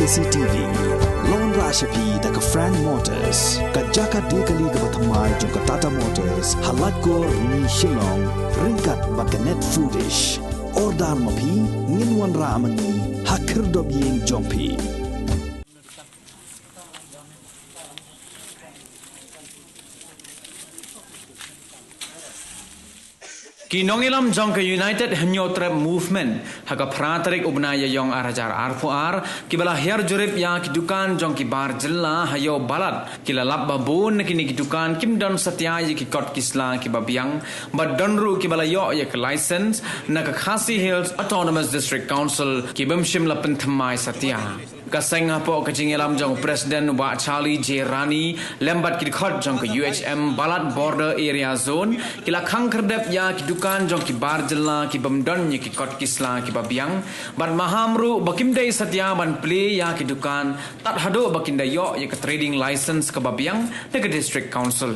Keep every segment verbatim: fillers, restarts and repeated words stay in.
C T V. Long ra sha phi da ka Frank Motors, ka jaka de kali kaba thymmai jong ka Tata Motors, ha Laitkor, Rni, Shillong, ryngkat bad ka Net Foodish. Order ma phi, ngin wanrah ma ngi ha khyrdop ïing jong phi. Ki nongïalam jong ka United Hynñiewtrep Movement, ha ka phra tarik u bnai Ïaïong ar hajar arphew ar, kiba la hiar jurip ïa ki dukan jong ki bar jylla ha Ïew Balat, ki la lap ba bun na kine ki dukan kim don satia ïa ki kot ki sla kiba biang, bad don ruh kiba la ïoh ïa ka license na ka Khasi Hills Autonomous District Council, ki bym shym la pynthymmai satia. Ka seng hapoh ka jingïalam jong u President Wah Charlie J Rani lem bad ki dkhot jong ka U H M Balat Border Area Zone, ki la khang khyrdep ïa ki dukan jong ki bar jylla ki bym don ïa ki kot ki sla kiba biang, bad maham ruh ba kim dei satia ban plie ïa ki dukan tad haduh ba kin da ïoh ïa ka trading license kaba biang na ka District Council.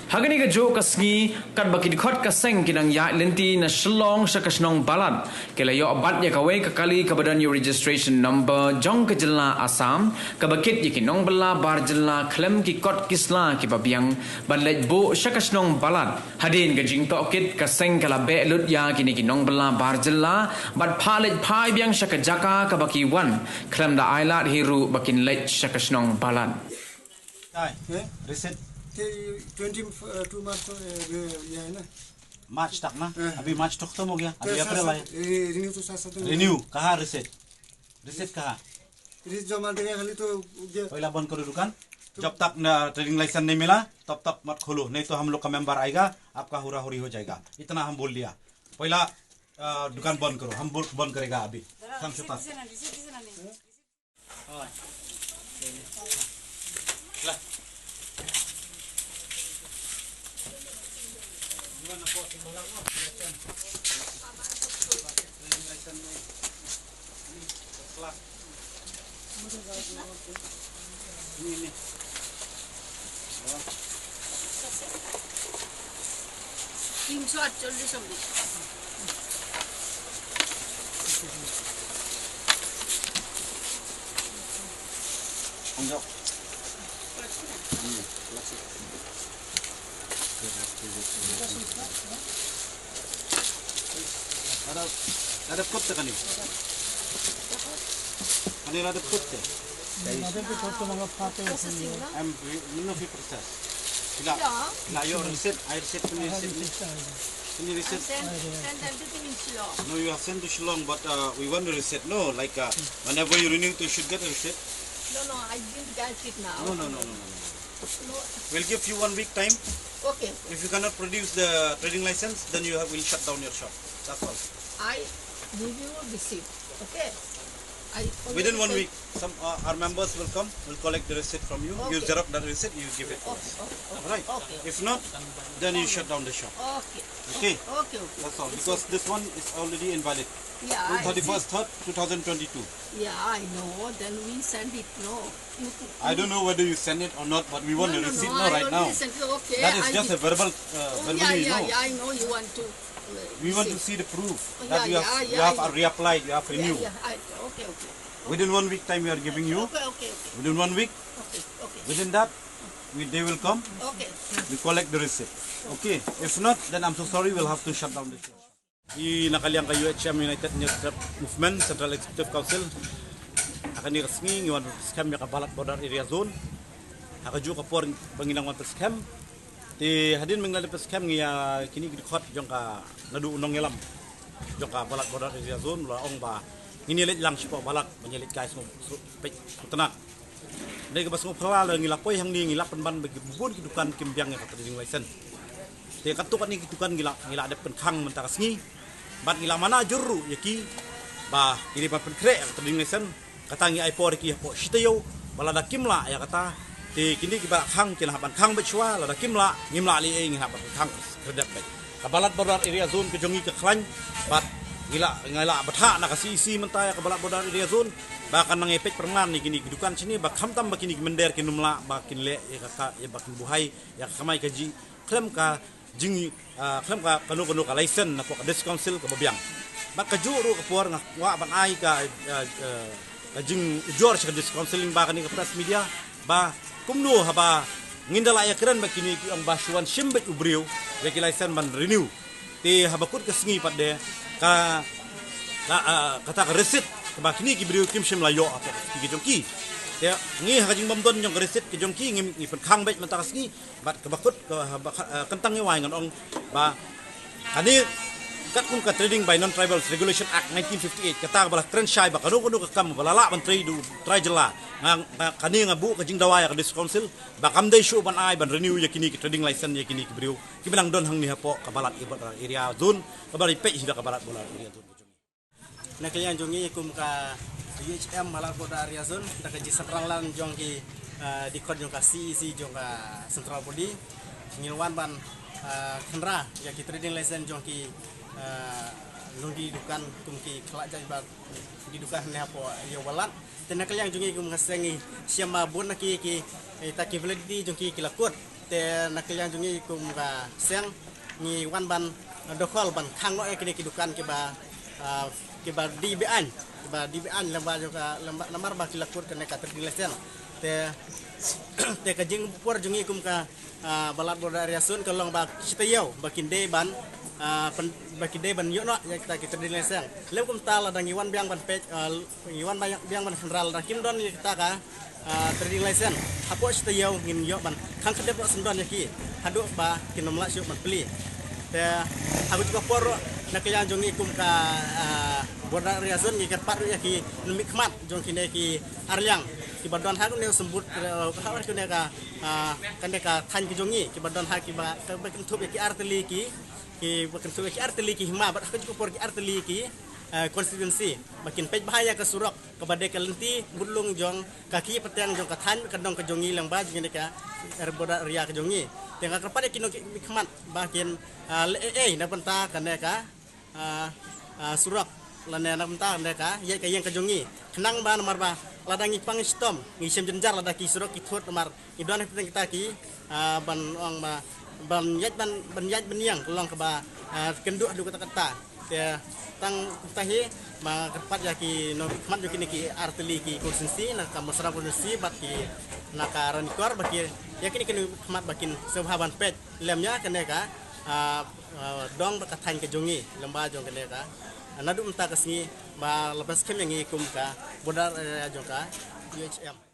Ha kane kajuh ka sngi, katba ki dkhot ka seng ki dang ïaid lynti na Shillong sha ka shnong Balat, ki la ïoh bat ïa kawei ka kali kaba don ïa u registration number jong ka jylla Assam, kaba kit ïa ki nongbylla bar jylla khlem ki kot ki sla kiba biang, ban leit buh sha ka shnong Balat. Hadien ka jingtohkit, ka seng ka la beh lut ïa kine ki nongbylla bar jylla, bad phah leit phai biang sha ka jaka kaba ki wan, khlem da ailad hi ruh ba kin leit sha ka shnong Balat. Hai. Eh? Receipt. Te twenty, uh, two March to, uh, ye, ye na. March tak na? Eh. Abhi March to khatam ho gaya. Abhi April hai. Renew to sat sat. Renew. Kaha receipt? Receipt kaha? Receipt jama denge khali to ye. Pehla band karo dukan. Jab tak na trading license nahi mila, tab tak mat kholo. Nahi to hum log ka member aayega, aapka hura huri ho jayega. Itna hum bol diya. Pehla, uh, dukan band karo. Hum bol, band karega abhi. Thank you. তিনশো আটচল্লিশ অব্দি। Ada, ada kot kani. Kani ada kot. Ada kot mga pate. Em, no fi process. Sila, sila, your receipt, I receipt, kani receipt ni. Kani receipt. Send, send everything in Shillong. No, you have sent to Shillong, but, uh, we want the receipt. No, like, uh, whenever you renew, you should get a receipt. No, no, I didn't get it now. No, no, no, no, no, no. No. We'll give you one week time. Okay. If you cannot produce the trading license, then you have, we'll shut down your shop. That's all. I give you receipt. Okay. I Within one week, some, uh, our members will come, will collect the receipt from you. You Okay. Xerox that receipt, you give it to us. Okay, okay, okay. Right? Okay. If not, then you shut down the shop. Okay. Okay? Okay, okay. That's all, because this one is already invalid. Yeah, I see. Thirty-first third two thousand twenty-two. Yeah, I know. Then we send it, no. You could I don't know whether you send it or not, but we want the receipt, no, no, no, right now. That is just a verbal, uh, verbally, no. Oh, yeah, yeah, yeah, I know you want to, uh, We want to see the proof that you have, you have reapplied, you have renewed. Yeah, yeah, I, okay, okay. Within one week time we are giving you. Okay, okay, okay. Within one week. Okay, okay. Within that, we, they will come. Okay. We collect the receipt. Okay. If not, then I'm so sorry, we'll have to shut down the shop. Ngi na ka liang ka U H M, United Hynñiewtrep Movement, Central Executive Council, ha kane ka sngi ngi wan pynskhem ïa ka Balat Border Area Zone. Ha kajuh ka por ba ngi nang wan pynskhem, te hadien ba ngi la dep pynskhem, ngi ïa kine ki dkhot jong ka, naduh u nongïalam jong ka Balat Border Area Zone u la ong ba ngin ïa leit lang shapoh Balat, ba ngin ïa leit kai sngewpeit sngewtynnat. Dei kaba sngewphylla, la ngi la poi hangne, ngi la pynban ba ki bun ki dukan kim biang ïa ka trading license. Te katto katne ki dukan ngi la, ngi la dep pynkhang mynta ka sngi. Bad ngi la mana jur ruh ïa ki ba ki dei ban pynkhreh ïa ka trading license. Kata ngi ai por ïa ki hapoh shi taïew, ba lada kim lah ïa kata, te kine kiba khang kin hap ban khang beit shuwa, lada kim lah, ngim lah leh ei, ngin hap ban khang khyrdep beit. Ka Balat Border Area Zone ka jong ngi ka khlaiñ, bad ngi la, ngi la bthah na ka C E C mynta ïa ka Balat Border Area Zone, ba kan nang ïa peit pyrman ïa kine ki dukan shane, ba khamtam ba kine ki mynder kin ym lah ba kin leh ïa ka, ka, ïa ba kin buhai ïa ka kamai kajih khlem ka jing, ah, khlem ka kano kano ka license na pok ka District Council kaba biang. Bad kajuh ruh ka por nga kwah ban ai ka, ah, ah, ka jingujor sha ka District Council lyngba kane ka press media ba kumno haba ngin da lah ïakren ba kine ki ong ba shu wan shim beit u briew ïa ki license ban renew. Te haba kut ka sngi pat de ka, ka, ah, kata ka receipt kaba kine ki briew kim shym la ïoh hapoh ka sngi ka jong ki. Te ngi ha ka jingbym don jong ka receipt ka jong ki ngi, ngi pynkhang beit mynta ka sngi. Bad kaba kut ka, haba ka, ah, kyntang ïa wai ngan ong ba kane katkum ka Trading by Non-Tribals Regulation Act nineteen fifty-eight, kata kaba la kren shai ba kano kano ka kam ba la lah ban trei da u trai jylla. Nga, nga, kane nga buh ka jingdawa ïa ka District Council ba kam dei shuh ban ai ban renew ïa kine ki trading license ïa kine ki briew kiba nang don hangne hapoh ka Balat Border Area Zone, kaba la peit hi da ka Balat Border Area Zone. Na ka liang jong ngi kum ka U H M Balat Border Area Zone, da ka jingsynrang lang jong ki, ah, dkhot jong ka C E C jong ka Central Body, ngi wan ban, ah, kynra ïa ki trading license jong ki, ah, longdi dukan kum ki khlad jait bad ki dukan ne hapoh ïa u Balat. Te na ka liang jong ngi kum ka seng ngi shem ba bun na ki, ki, eh, ta ki validity jong ki ki la kut. Te na ka liang jong ngi kum ka seng ngi wan ban, eh, dokhol ban khang noh ïa kine ki dukan kiba, ah, kiba dei be-aiñ, kiba dei be-aiñ lyngba jong ka, lyngba namar ba ki la kut kane ka trading license. Te, te ka jingpur jong ngi kum ka, ah, Balat Border Area Zone ka long ba shi taïew ba kin dei ban, ah, pyn-, ba kin dei ban ïoh noh ïa kita ki trading license. Lem kumta lada ngi wan biang ban peit, ah, ngi wan biang, biang ban kynra lada kim don ïa kita ka, ah, trading license, hapoh shi taïew ngin ïoh ban khang kdep noh syndon ïa ki haduh ba kin ym lah shuh ban plie. Te ha katu ka por na ka liang jong ngi kum ka, ah, Border Area Zone ngi kyrpad ruh ïa ki nongmihkhmat jong kine ki arliang kiba don ha kane ka symbud, eh, ha kane ka, ah, kane ka thaiñ ka jong ngi kiba don ha kiba, kiba kynthup ïa ki artylli ki, kiba kynthup ïa ki artylli ki hima bad ha katu ka por ki artylli ki, eh, constituency ba kin peit bha ïa ka surok kaba dei ka lynti budlung jong ka ki pateng jong ka thaiñ ka dong ka jong ngi lyngba jong kane ka, eh, Border Area ka jong ngi. Te nga kyrpad ïa ki nongmihkhmat ba kin, ah, leh ei ei na bynta kane ka, ah, ah, surok lane na bynta kane ka ïaid ka ïeng ka jong ngi. Khnang ba namar ba lada ngi pang shitom ngi shem jynjar lada ki surok ki thut namar ngi don ha kita ki, ah, ban ong ba ban ïaid ban, ban ïaid ban ïeng ka long kaba, ah, kynduh haduh katta katta. Te tang kumta hi ba nga kyrpad ïa ki nongmihkhmat jong kine ki artylli ki constituency na ka Mawsynram constituency bad ki na ka Ranikor ba ki ïa kine ki nongmihkhmat ba kin sngewbha ban peit lem ïa kane ka, ah, ah, dong bad ka thaiñ ka jong ngi lyngba jong kane ka, ah, naduh mynta ka sngi ba la pynskhem ïa ngi kum ka Border Area jong ka U H M.